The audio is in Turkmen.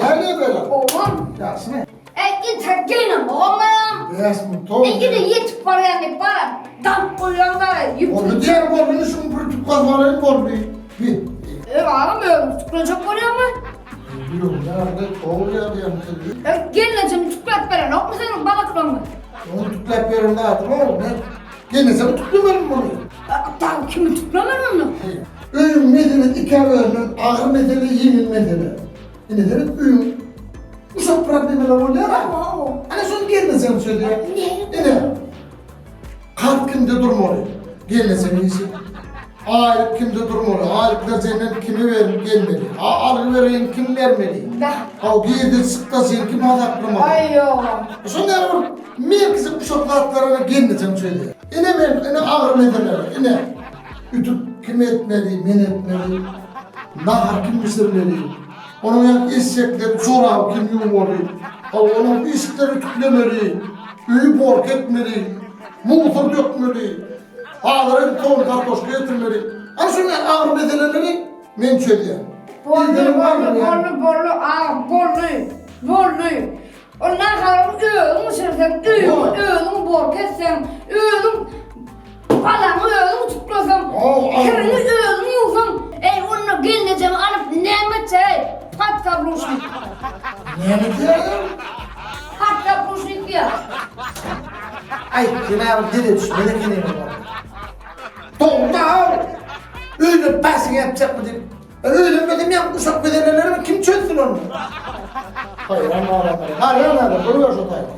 Näme böyle? Oğlum. Ýagşymy? Ey intek gelin oğlum. 5000 tow. Ey gide ýetip barýan diýip bara. Damp bolýan da ýüp. Boldy diýen boldy, şuň bir tükgaz baraýyn boldy. Bir. E agam özüň tüklejek bolýarmy? Ýok, ýa-da tow ýa diýen. E gelnejem tükläp berenokmy seniň balaklaryňy? Onu tükläp beren zatym oğlum. Men gelnesem tüklemedim bunu. Dagy kimi tüklemeli onu? Öýüň mesele ikä bölünen agyr mesele, ýeňil mesele. Ine seret öýüň uşak problemeler bolýar. Ana şony gelnejem çözýär. Ine. Kart kimde durmaly? Gelnejem işi. Aýlyk kimde durmaly? Aýlyklar senden kime berip gelmeli? A algy bereýin kim bermeli? Haw girdi çykda sen kim hasaplamaly? Aý ýok. Şonda bir merkezi uşak zatlara gelnejem çözýär. Ine men, ine agyr meseleler, ine. Ütük kim etmeli, men etmeli. Nahar kim bişirmeli? Onuň ýaly eşekleri, joraby kim ýuwmaly? Hawa, onuň işikleri ütüklemeli, öýi bork etmeli, musor dökmeli, bazara gidip sogan kartoşka getirmeli. Ana şunuň ýaly agyr meseleleri men çözýän. Boldy, boldy, boldy, boldy, agam, boldy, boldy. Ol naharyňy özüň bişirseň, öýüňi özüň bork etseň, özüň Palaňy özüň tuklasaň, kiriňi özüň ýuwsaň, eý, onda gelnejemi alyp näme etjek-eý, podkabluşnik? Näme diýýäň? Podkabluşnik diýýär. Aý, sen-ä bir dile düşmez ekeniň. Dogry-da-ow! Öýlenip başyňy ýapjakmy diýip. Öýlenmesem ýa uşak meselelerimi kim çözsün onda? Haýran galanlar. Haýran adam, görüber şo taýda.